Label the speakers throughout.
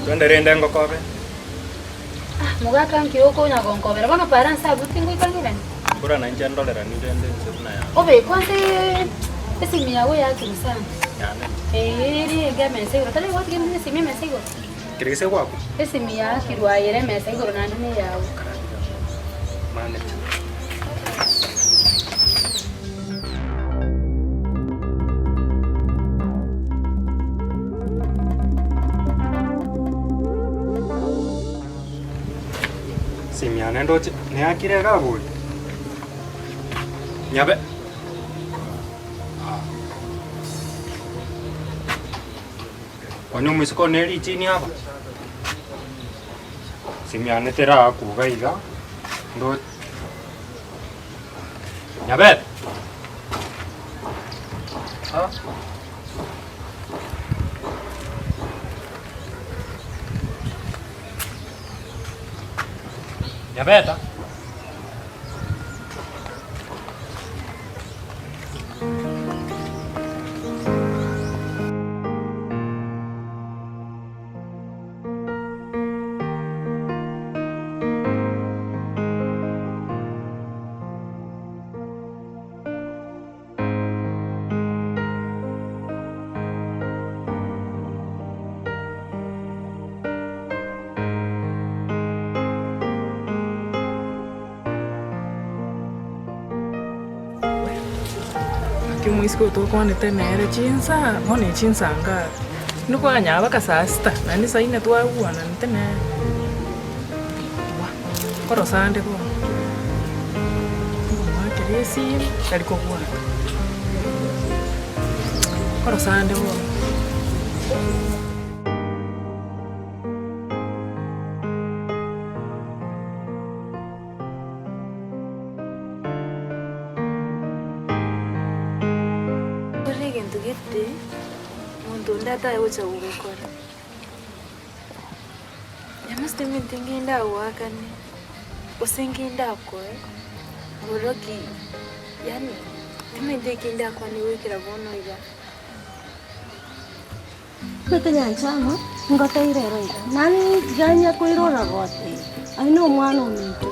Speaker 1: Twende rende ngokobe.
Speaker 2: Ah, mogaka nki okonya gonkobera bono para nse abwo tingoika ng'irane.
Speaker 1: Mbura nainche ndorerani rende inse buna yane.
Speaker 2: Obekwe ase esimi yago yakirwe sana.
Speaker 1: Yane.
Speaker 2: Ee, eri enge emesa igoro. Tari gwatiga esimi emesa igoro.
Speaker 1: Kere gese gwakwa.
Speaker 2: Esimi yakirwe aye ere emesa igoro naende neyago.
Speaker 1: Manager. Simi yane ndoche neakire iga bori? Nyabe. Ah. Kwani omoiseke one richini aba? Simi yane terakuga iga, ndo Nyabebe. Ah. Nyabeta.
Speaker 3: Naki omoiseke oyo tokwanete nere chinsa, bono echinsa ngapi? Buna kwanyara mpaka saa sita, naende saa nne twaigwananete nere, nkorosa ande bono, nkomoakera esimu, tari kobwata, nkorosa ande bono.
Speaker 4: Kore egento gete, monto onde ataye gocha gogokora. Nyamasi timanyeti ngende agoakane, gose ngende akoe, boroki yaani timanyeti eki ndakwane goikera bono iga.
Speaker 5: Omanyete nyancha amo, ngoteire ero iga, nani tiganya koirora goteba, aye na omwana ominto,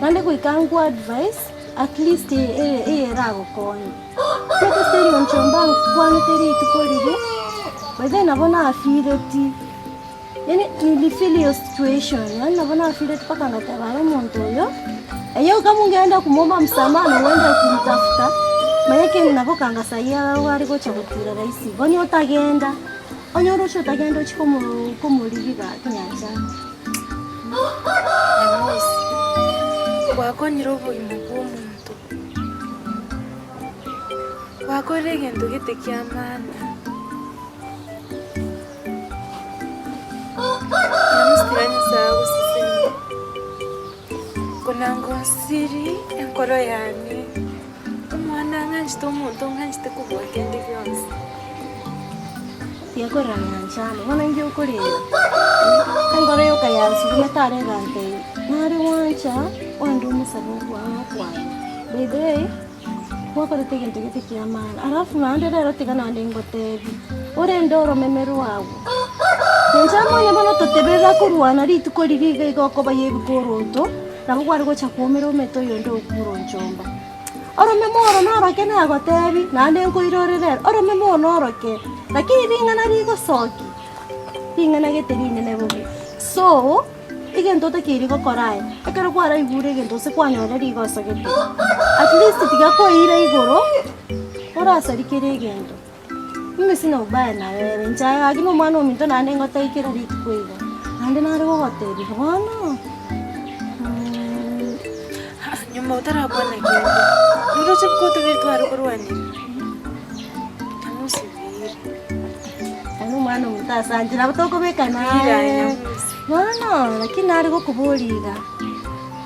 Speaker 5: naende goika nkwe advice at least eye eye eragokonye. Omanyete ase eng'encho mbankwanete rituko riria, by the way nabo nafeeleti, yaani nilifeel hiyo situation, yaani nabo nafeeleti mpaka ngateba aye omonto oyo, enyewe kama ungeenda kumuomba msamaha na uende kumtafuta, manya kende nabo kanga saii are gocha gotira rahisi, bono otagenda, onye oroche otagenda ochie komo komorigia gaki nyancha.
Speaker 4: Nyamosi, gwakonyire obogima bwa omonto, gwakorire egento gete kia maana. Nyamosi tiga Nyasae agosesenie, konango nsiri enkoro yane, omwana ang'anchete omonto ong'anchete kobua kende gionsi.
Speaker 5: Tiga korera nyanchama, bono inki okorera? Enkoro yoka yansugumete are egantebia, nare gwancha ogende omosabe ogoaka kwane. By the way, gwakorete egento gete kia maana, alafu naende rero tiga naende ngotebie, orende oromeme rwago. Nyanchama onye bono toteberera korwana rituko riria iga iga okoba ya ebikoroto, nabo kware gocha koumera omete oyonde okure onchomba. Oromeme oro noroke nagotebi, naende nkoirore rero, oromeme oro noroke, lakini ring'ana rigosokia, ring'ana gete rinene bobe. So, egento otakeire gokora aye, ekero kwaraigure egento gose kwanyora rigoso gete, at least tiga koira igoro, orasari kera egento. Mimi sina ubaya na wewe, inche aye gaki na omwana ominto naende ngotebi kera rituko iga, naende nare gogotebia bono.
Speaker 4: Nyuma otarakwana kende, noroche gotobere tware korwanera, Nyamusi bwire.
Speaker 5: Aye nomwana omonto asanchire, nabo tokobeka
Speaker 4: Bwire aye
Speaker 5: naye.
Speaker 4: Nyamusi.
Speaker 5: Bono, lakini nare gokoboria iga,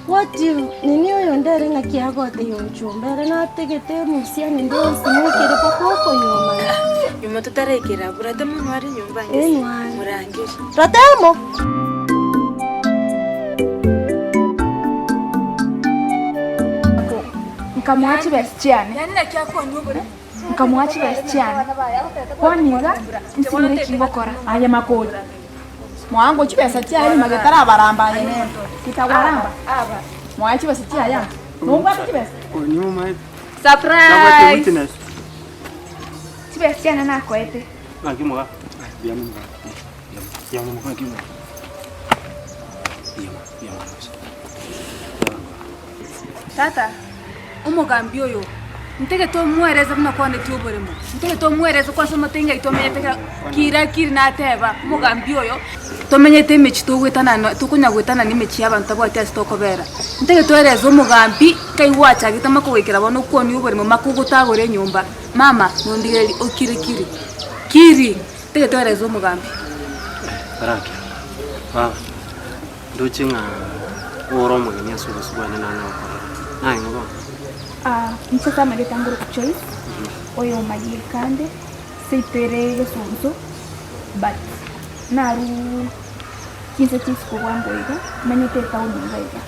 Speaker 5: what you nini oyonde ere ng'aki agotebia onchumba ere nategete omohusiano onde onsi moikere mpaka okonyuomana.
Speaker 4: Nyuma totaraikera abwo, ratemo nware nyomba
Speaker 5: Eh,
Speaker 4: ngese,
Speaker 5: nware.
Speaker 4: morangerie.
Speaker 5: Ratemo!
Speaker 6: Nkamoa chibesa chiane, nkamoa chibesa chiane, bono iga nsimire eki ngokora. Aye makori. Mwango chibesa chiaye nyuma getarabaramba aye nere. Kitagwaramba. Mwae chibesa chiaye aa. Nobwate chibesa?
Speaker 1: Onyuma
Speaker 6: Surprise!
Speaker 1: witness.
Speaker 6: Chibesa chiane nakoete.
Speaker 1: Naki moga. Buya mono moga. Buya mono moga. Buya mono. Buya mono.
Speaker 6: Tata, omogambi oyo, ntagete omoerese buna kwanetie oboremo, ntagete omoerese kwansa omotengi aito omenyete kera kira kiri nateba, omogambi oyo, tomenyete emechie togoetanana tokonya goetanana emechie ya abanto tabwati ase tokobera. Ntagete oerese omogambi, nkai gwachagete maka goikera bono okwonia oboremo maka ogotagora enyomba, mama nondigereria okire kiri, kiri, ntagete oerese omogambi.
Speaker 1: Baraki, baba. Ndoche ng'a ore omogeni ase obosio bwane nang'e gokorora. Naye ng'o bono?
Speaker 6: Ah, inche ase amarieta ngoroku Joyce, oyo omayie kande, seito ere gesunsu, but naruu chinse chia isiko bwango iga, manyete etown iga iga,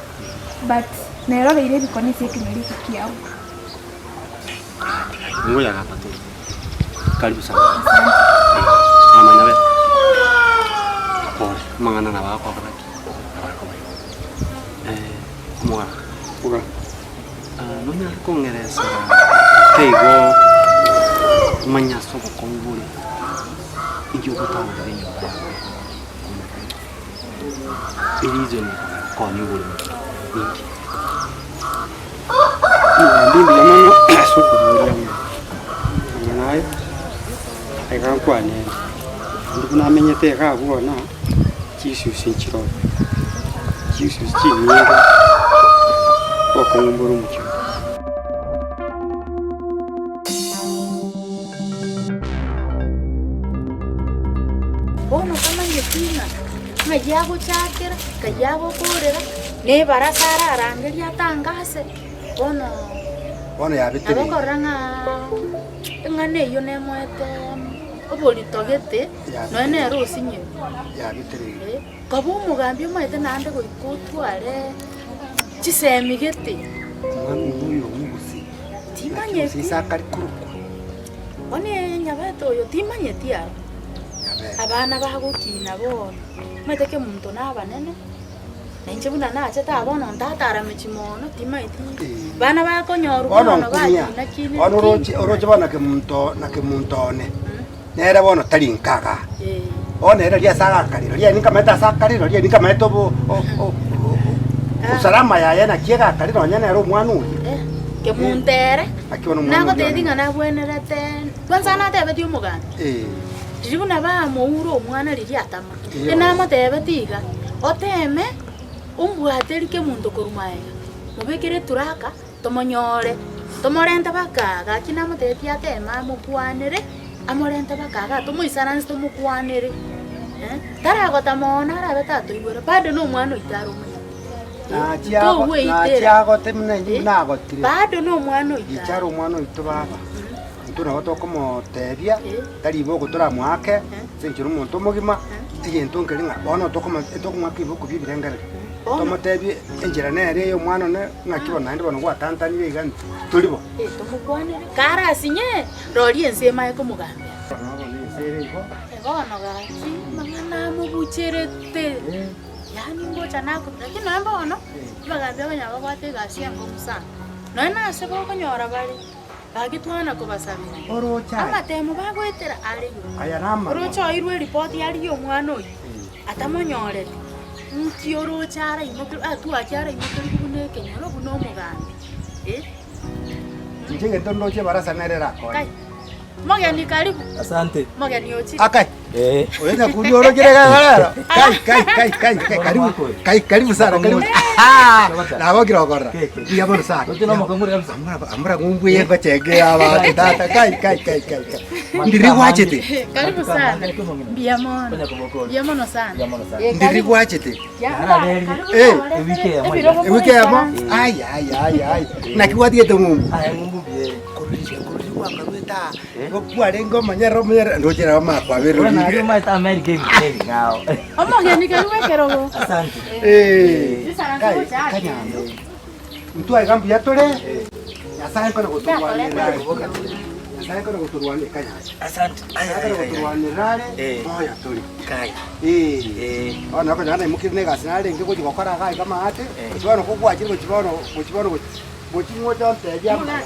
Speaker 6: but neroreire ebikone ase ekenyoro eke kiao.
Speaker 1: Ngoya gatato. Karibu sana. Mama Nyabete. Pole, amang'ana nabo agokora ki? Nabo akoba igo. Eh, omogaka. Oga. Ah, nonyare kong'eresera keigo omanye ase obokong'u bore inki ogotang'anera enyomba yao ereason ekonya oboremo ninki?
Speaker 7: Omogambi mbuya mono ase okoboria ng'a amang'ana aya aiga nkwane ere. Naende buna amenyete iga abwo bono, chisusi nchire oo, chisusi chinyinge obokong'u mbore omochie oyo.
Speaker 2: Bono tamanyeti ng'a ng'ai agochakera, ng'ai agokorera. Na ebarasa ararangerie atangase, bono
Speaker 8: Bono yabetereirie.
Speaker 2: nabo okorora ng'a eng'ana eyio nemoete oborito gete, nonya nere osinyire.
Speaker 8: Yabetereirie.
Speaker 2: Eh, koba omogambi omaete naende goika otware chisemi gete.
Speaker 8: Omwana oyo omogusi.
Speaker 2: Timanyeti.
Speaker 8: Ase akare korokwa.
Speaker 2: Bono nyabete oyo timanyeti aro.
Speaker 8: Nyabete.
Speaker 2: Abana bagokina bono, omanyete kemonto na abanene. Na inche buna nachete aa bono ntatarame chimono, timaeti bana bakonyorwa
Speaker 8: Bono
Speaker 2: bono
Speaker 8: nkumia,
Speaker 2: bakina kine
Speaker 8: bono oroche
Speaker 2: kine.
Speaker 8: oroche bono kemunto na kemunto one, nere bono tari nka igaa.
Speaker 2: Eh.
Speaker 8: Bono ere riria ase agakarero, riria nikamanyete ase akarero, riria nikamanyete obo o- o- o- usalama yaye naki egakarire nonye nere omwana oria.
Speaker 2: Eh, kemunto ere,
Speaker 8: Naki bono omwana oria
Speaker 2: nagotebi
Speaker 8: one.
Speaker 2: ng'a nabwenerete, kwanza natebetie omogambi,
Speaker 8: Eh.
Speaker 2: riria buna bamoura omwana riria atama. Namotebetie iga, Oteeme ombwate kemonto korwa magega, mobekere eturaka, tomonyore, tomorente baka aa. Gaki namotebetie ateeme amokwanere, amorente baka igaa, tomoisaranse tomokwanere, eh, taragota mono arabe tatoigwera, bado nomwana oito are omoyia. Togweitera. Bado nomwana oito
Speaker 8: Gicha are omwana oito baba, intwe nabo tokomotebia, tari iboko toramoake, ase enchera omonto omogima, egento nkeri ng'a bono tokoma tokomoaka iboko bia ebirengererio, tomotebie enchera nere eye omwana one ng'aki bono naende bono gwatantanire iga tori bo.
Speaker 2: Tomokwanere, karasinye, roria ense emaye komogambera.
Speaker 8: Bono ense ere igo.
Speaker 2: Bono gaki, amang'ana amobucherete. Yaani ngocha nakobira, lakini nonya mbono, abagambi abanyene babwate egasi enkong'u sana. Nonya nase bokonyora bare, gaki twana kobasabera.
Speaker 8: Oroche aye.
Speaker 2: Amatemo bagoetera are igoro.
Speaker 8: Aya namarwa.
Speaker 2: Oroche oirwe eripoti arigie omwana oyio, atamonyoreti, nki oroche araimokerwe atwaki araimokerwe buna ekenyoro buna omogambi eh.
Speaker 8: Inche egento ndoche ebarasa nere erakonye.
Speaker 2: Kai, Mogeni karibu.
Speaker 9: Asante.
Speaker 2: Mogeni ochire.
Speaker 8: Akai.
Speaker 9: Eh.
Speaker 8: Oyo nyakundi orokire rero. Kai kai kai kai kai karibu. Kai karibu sana karibu. Ah, nabokire okorora. Buya mono sana. Amura amura ng'umbuye ngochenge abanto tata kai kai kai kai kai. Ndiri gwachete.
Speaker 2: Karibu sana. Mbuya mono. Mbuya mono sana.
Speaker 8: Ndiri gwachete. Eh. Ewiki eyemo. Ai ai ai ai. Naki gwatigete ng'umbu. Kororisia kororisia gwakarwete aa, igo kwarenge omonyerere omonyerere ndoche nabo makwabera orige.
Speaker 2: Omogeni karibu ekerogo.
Speaker 8: Eh, kai kanyambe intwe aiga mbuya tore, Nyasaye nkone gotorwanerera. Nyasae kore gotorwania ekanyacha.
Speaker 9: Asante. Ai,
Speaker 8: Nyasae
Speaker 9: ai,
Speaker 8: kore
Speaker 9: ai, ai.
Speaker 8: gotorwanera are,
Speaker 9: Eh.
Speaker 8: moyo tore.
Speaker 9: Kai.
Speaker 8: Eh.
Speaker 9: Eh.
Speaker 8: Bono okonyora naimokire na egasi narenge gochia gokora iga iga amaate,
Speaker 9: Eh.
Speaker 8: gochia bono kogwachire gochia bono gochia bono gochia gochia ng'ocha ontebie amaya.